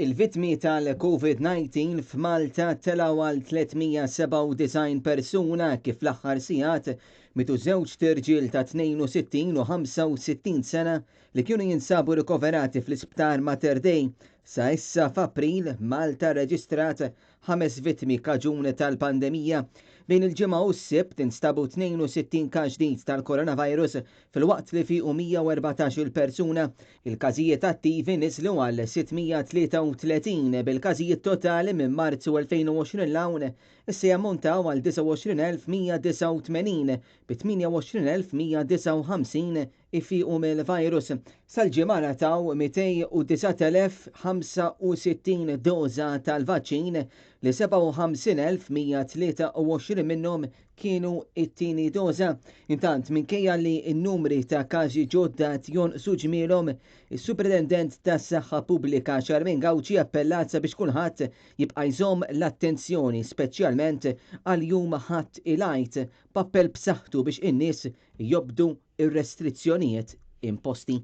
Il-vittmi tal-Covid-19 f'Malta telgħu għal 397 persuna kif l-aħħar sigħat mitu żewġt irġiel ta' 62 u 65 sena li kienu jinsabu rikoverati fl-Isptar Mater Dei. Sa issa f'April, Malta rreġistrat ħames vittmi kaġun tal-pandemija. Bejn il-Ġimgħa u s-Sibt instabu 62 każ ġdid tal-coronavirus filwaqt li fiequ 114-il persuna. Il-każijiet attivi niżlu għal 633 bil-każijiet totali minn Marzu 2020 'l hawn issa jammontaw għal 29,189 bi 28,159 ifiequ mill-virus. Sal-Ġimgħa ngħataw 209,065 doża tal-vaċċin li 57,123 minnhom kienu t-tieni doża. Intant, minkejja li n-numri ta' każi ġodda qed jonqsu ġmielhom, is-Supretendent tas-Saħħa Pubblika Charmaine Gauci appellat sabiex kulħadd jibqa' jżomm l-attenzjoni speċjalment għal jum Ħadd il-Għid b'appell b'saħħtu biex in-nies jobdu r-restrizzjonijiet imposti.